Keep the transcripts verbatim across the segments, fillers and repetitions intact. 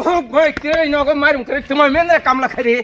Bai tei nogo mairum kari tuma mene kamla kari.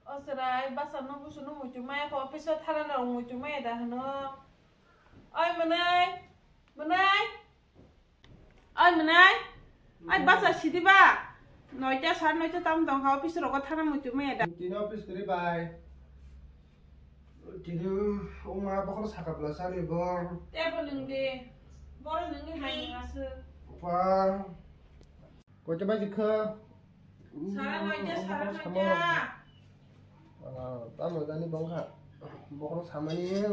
O chwrai, basa no busu no muitu maya kho, office o thana rok muitu maya da hwno. Oi mwnai, mwnai. Oi mwnai. Ai basa sidi ba. Noita, sar noita tam tong kha, office rogo thana muitu maya da. Tini office kwrwi bai. Tini wngma bokhorok sakha bwla sani bo. Tebo nwng di. Boro nwngni hai nwng aswk. Opa. Koita baji kha? Sara noita, sara noita. Ah, tamo dani bongkha. Bokhorok samani.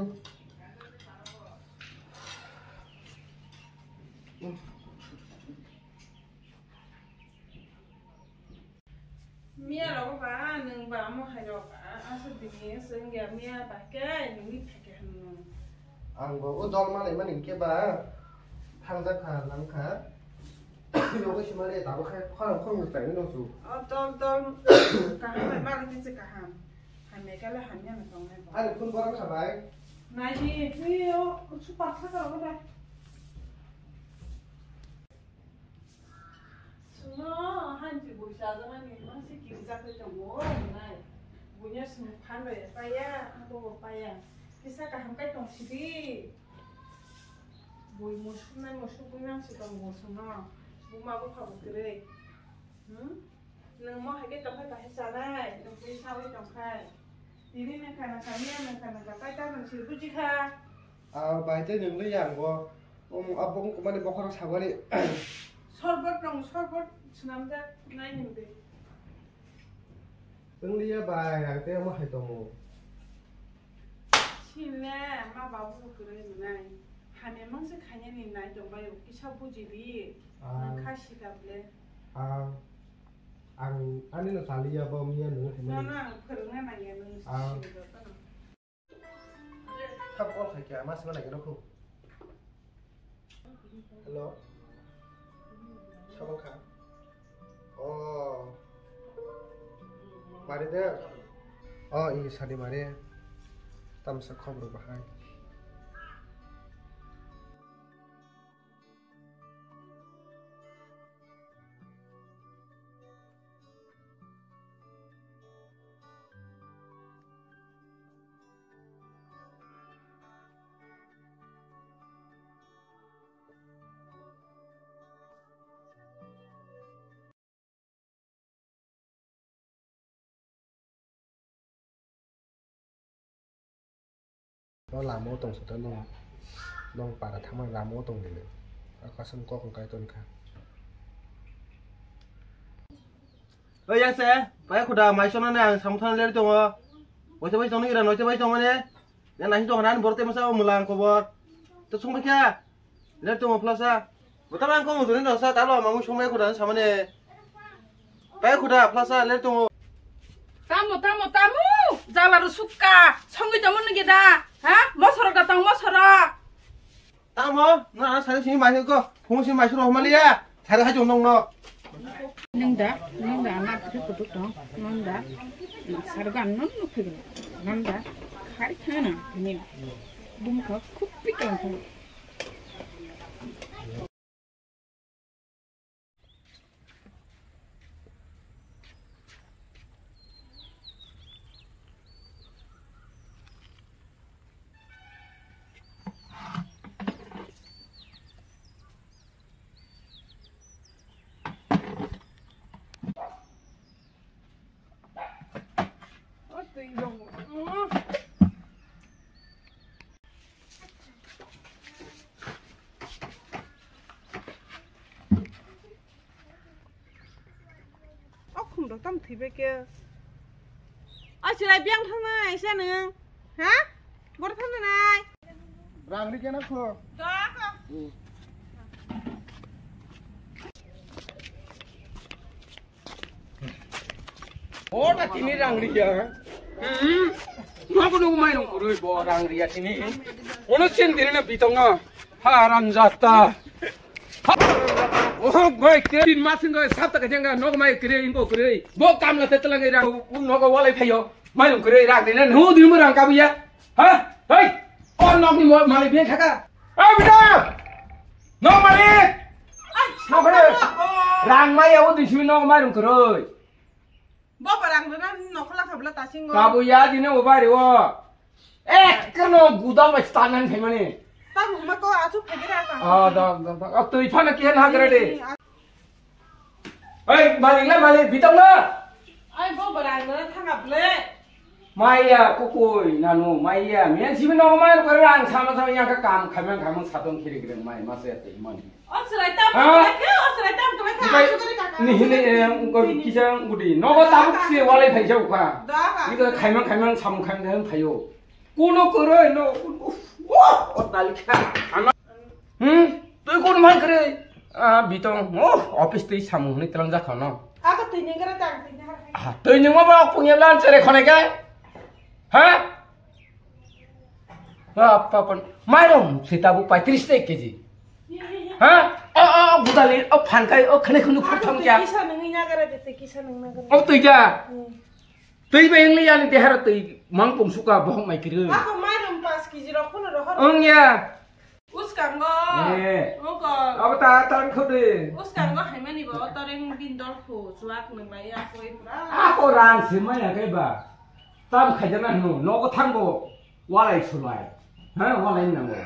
Miya rok ba, nwng ba, mo hai rok, a, aswk bini, swngya miya ba khe, nwngni theke hwnwi. Ang bo o dol manai mani hwnkhe ba, thangjak kha, nang kha. Yogo simare, tabuk khe, khorang khorang mwtai no su. O dol, dol, kaham bai mani khe se kaham. Hamya khe le hamya no tongnai bo. Ani phone borok kha bai. Nai di, twi o, su patha ka rok bai. Suno, hanchi bui chajakmani mangsi kirijak tongo, nai. Buino sung phan bai paya, abo bo paya. Kisa kaham kai tong sidi. Bui musuk nai musuk bui mangsi tongo suno. Buma bupha bo kwrwi. Hmm? Nwng mo hai khe tong khai bahai chanai, nwng bui saui tong khai. Tini nwng kana kamiya, nwng kana kakai ta nwng sir buji kha. Ah, bai tei nwng le yang bo. Um, abo wng kumani bokhorok sabani. Sorbot nong, sorbot swnamjak nai nwng de. Wng liya bai, ang tei omo hai tongo. Sile, ma babu bo kwrwi rwnai. Hamya mangse khainani nai tongbaio, kisa buji di. Ah. Nwng kha sikap le. Ah. Ang ani no saliya bo miya nwng hai mani. Nono ang phwrwngna nangya nwng Ah. sini jotono. Sab call khai kya, ma sima lagi rokho. Hello. Sabang kha. Oh. Mari de. Oh, i sadi mari. Tamsa khobor bahai. O lama o tong sata nung, nung para thangma lama o tong dile. Akasam kok wng kai ton kha. Oi yase, pai khuda mai sono ne ang samthang ler tongo. Oite bai tong ni gira, oite bai tong mane. Ne nai tong han borte masa o mulang kobor. To sung bai kha. Ler tongo phlasa. Botama ang kong duni no sa talo mamung sung bai khuda samane. Pai khuda phlasa ler tongo. Tamo, tamo, tamo. Jala ro sukka. Songwi tamo nige da. Ha? Mosoro da tong mosoro. Tamo, no ang sari sini mai ko. Phung sini mai suro homa liya. Sari hai jong nong no. Nang da, nang da, ama thri kutuk tong. Nang da. Sar gan non no phigil. Nang da. Khari khana ni. Bum kha khup pi tong. Dotam thibe ke. A chwrai biang thang nai sa nung. Ha? Bor thang nai. Rang ri kena kho. Da ka. Ota tini rang ri ya. Hmm. Nogo nogo mai nung kurui bo rang ri ya tini. Ono chen diri na bitong na. Haram jata. Oh, boy, tin mas wngkha, sapta kaisa wngkha, nogo mai kwrwi, wngkha kwrwi. Bo kamla te twlang ira, nogo walai phaio. Mairung kwrwi rak dina, no dino rang kabuya. Ha? Hei! O nokni mo-, malik beng khaka. Oi, bida! Nok malik! Ai, nok malik! Rang maya o disi nogo mairung kwrwi. Bo barang rwna nokhola khabla tasingo. Kabuya dino o bari o. Ek no gudam bai stanan khaimani. Tamo ma ko asu phagera ka. Ah, da, da, da. Ah, twi phano kiyan hagre de. Ni, a- Oi, malik la malik, bitong la. Ai, bo barang rwna thanga ble. Maya kukui nanu maya miyan sibi no mai ko rang sama sama yang ka kam khamang khamang satong khiri kiri mai masa ya twi mani. O chwrai tam Ha? Kwlai khe, o chwrai tam kwlai khe, Okai, aswk kwrwi kaka, ni hini, aswk kwrwi em, kaka. Ungkor kisa ungkudi. Nogo tabuk se walai phaisa ukha. Da, da. Ni ko khaimang khaimang samung khaimang khaimang phaio. Kuno kwrwi, no, uff, uff, o talikha. Ano. Hmm? Twi kun man kwrwi? Ah, bitong, oh, office twi samung hwnwi tlang jakha no. Ako twi nengkara tang, twi nengkara. Ah, twi nengma ba pungya lan chere khone kai? Ha? Bap, bap, bap. Mairum, sita bu paitris te keji. Ha? O, o, o, budali, o, phankai, o, khane khunu phur tham kya? Kisa nungwi nagara de, te kisa nung nagara. O, twi kya? Hmm. Twi ba engli yani dehara twi mang pum suka bohong mai kiri. Ako mairum pas kiji rok khunu rohor. Ong ya. Uskango. Eh. Oko. Abo ta tan khode. Uskango haimani bo toreng bindol phu chuak nung lai ya koi pura. Ako rang simai ya kai ba. Tam khajana hnu, nogo thangbo, walai sulai. Ha, walai nango.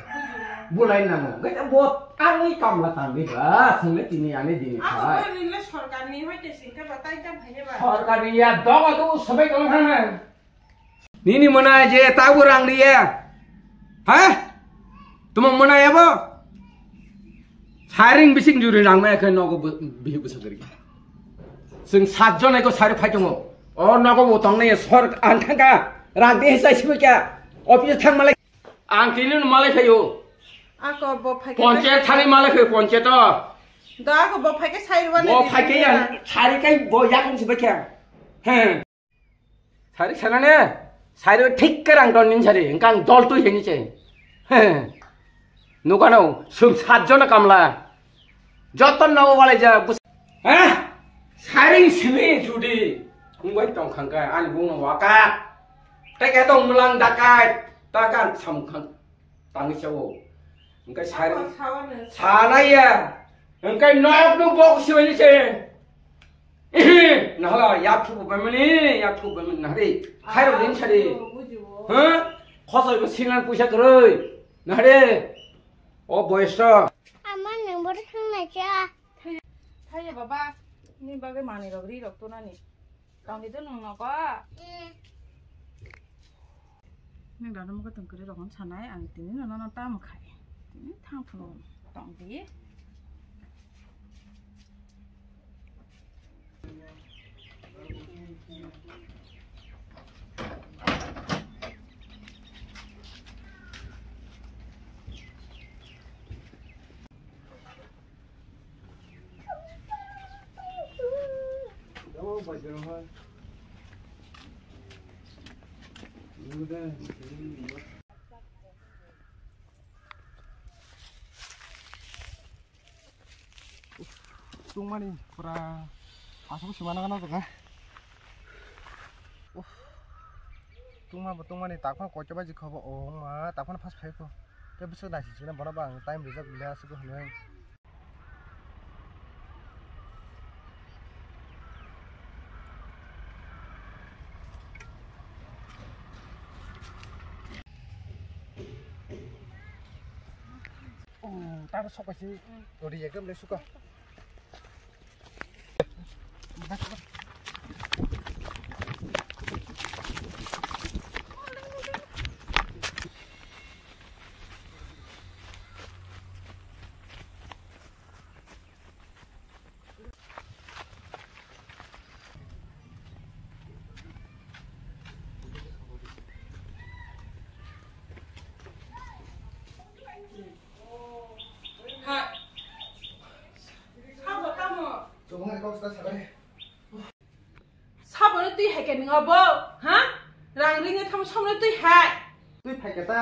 Bulai nango. Gaya bot, ani kamla tangdi ba, sungni tini ani dini Ako khalai. Bo nile sorkarni hoite singka ba tai tam phaiya ba. Sorkarni ya, dogo tu sabai tong thang na. Nini mwnai je tabu rang riya. Ha? Tuma mwnai abo? Saring bising juri rang maya khe nogo bu-, bihi busa gari. Sing sat jon eko sari phai tongo. O nogo bo tong nai sor ang thangka. Rang de sai sibu kya? Office thang malai. Ang tini no malai phayo. Ako bo phai khe Ponche thani malai phayo ponche to. Da ako bo phai khe sai rwani. Bo phai khe ya sari kai bo yakung sibu kya? He. Sari sana ne, sari thik ke rang ton nin sari, engkang dol tui heni che. Nukano, sum sat jona kamla. Joton no walai ja, bus-, ha? Sari simi judi, ungwai tong khangka, ani bung no waka. Teke tong mulang dakai, takan sam khang. Tangwi chao. Hwnkhe sari. Ako sawa no. Sanaya. Hwnkhe nok no bok sibaini se. Ehe, nahala yak thubu bemani, yak thubu bemani nahari. Khairo din sari. Bujibo. Ha? Khosoi bo singan puisa kwrwi. Nahari. O boyes to. Ama nang bor thang na cha. Thai-, thaiya baba, ni bagwi manwi rok ri rok tonani. Tongdi do nwng nogo. Nwng dano mugo tong kwrwi rok sanai, ang tini no nono tamo khai. Tini thang phuru tongdi. Tungmani pura asok sima nang nang tongkha. Uff. Tungma bo tungmani takma koicha baji khobo o ma takma fast phai kho. Tei bwswk naising sina bono bo ang time rijak le aswk hinwi. Oh, taro sok kaisi. Ori ekdom le suka. Khe nwng obo, ha? Rang ringwi thamo somno twi hai. Twi phai khe ta.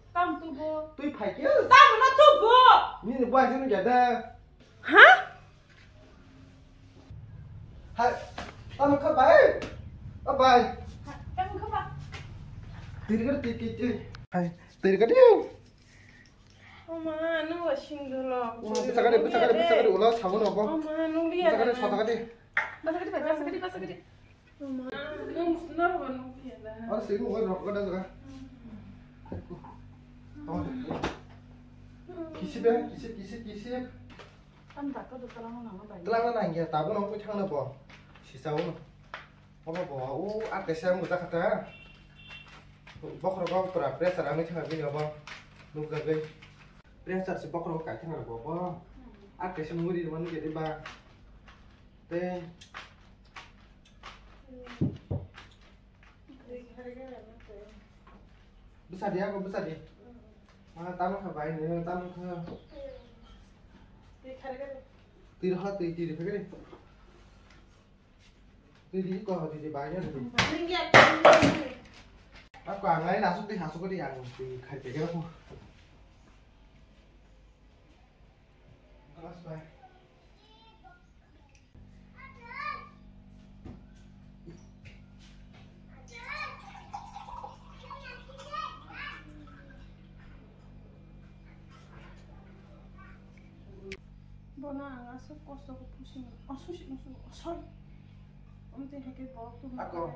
Tam tubo. Twi phai khe. Tam no tubo. Nini bai junu khe da. Ha? Hai. Tam kha bai. O bai. Tam kha ba. Tiri kar tiri tiri. Hai. Tiri kar tiri. Oma, nung wa sing dolo. Oma, bwsa kari, bwsa kari, bwsa kari, ulo sabun obo. Oma, nung liya. Bwsa kari, sota kari. Bwsa kari, bwsa kari, bwsa kari. Oma, nung, nung wa nung liya da. Aro sing mo rok kada jaga. Kisip ya, kisip, kisip, kisip. Am dakto do kalang na bai. Kalang na nang ya, tabuk nang pui thang na bo. Sisa uno. Obo bo, o, a kaisa ang bujak kha ta. Bokhorok o pura pressure ang thang bini obo. Nukjagwi. Pressure se bokhorok kai thang bo bo. A kaisa muri man ge ba. Te. Bwsa di ako bwsa di. Ah, tamo kha bai ni, tamo kha. Twi ha, twi, twi, twi, twi. Twi di ko, twi di bai ni. Ako ang ai nasuk di, hasuk di ang, twi khai pegera ko. Kelas bai. Bono ang aswk kosto khe pusi mano. Aswk si, aswk, sorry. Amtwi hai khe bo tum. Ako.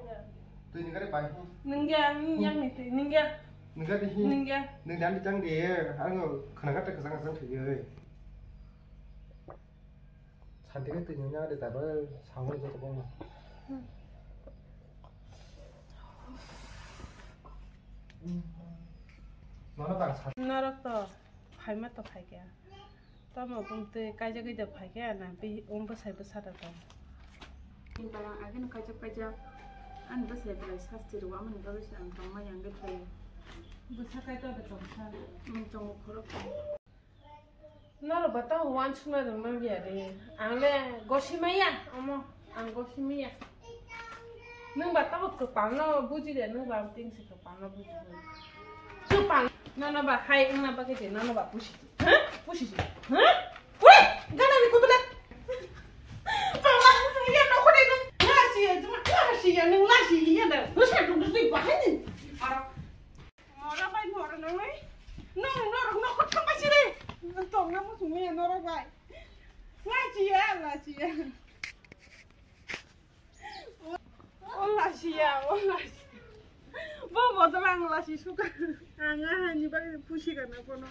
Twi ni gari pai. Ningya, ang yang ni twi, ningya. Ningya di hi. Ningya. Ningya di chang de. Ang khana kata khasang khasang thwi. Santi khe twi nungya de ta ba sangwi joto bong. Nono bang sa. Norok to phaima to phaikha. Tamo bumtwi kaijagwi da phaikha na bi um bwsai bwsa da tong. Tini talang ageno kaijak kaijak. Ani bwsai bwlai sasti rw amani bagwi se ang tongma yang de phaio. Bwsa kai to da tong sa. Um tongo khorok. Norok ba tamo uansukna rwngmang ya de. Ang le gosi maya, omo, ang gosi maya. Nwng ba tamo kwpal no buji de, nwng ba ting se kwpal no buji de. Kwpal, nono ba hai wngna bagwi de, nono ba pusi di. Ha? Pusi di. Ha? Ui! Gana ni kutula. Pala, ya no kore no. Lasi ya, juma, lasi ya, nwng lasi ya da. Bwsa dum dum bahai ni. Aro. Mora bai mora nangwi. Nang norok nokho thangbai siri. Tongna muchungwi norok bai. Lachiya, lachiya. O lachiya, o lachiya. Bo bo to ang lachi suka. Ang ahani bai pusi kana kono.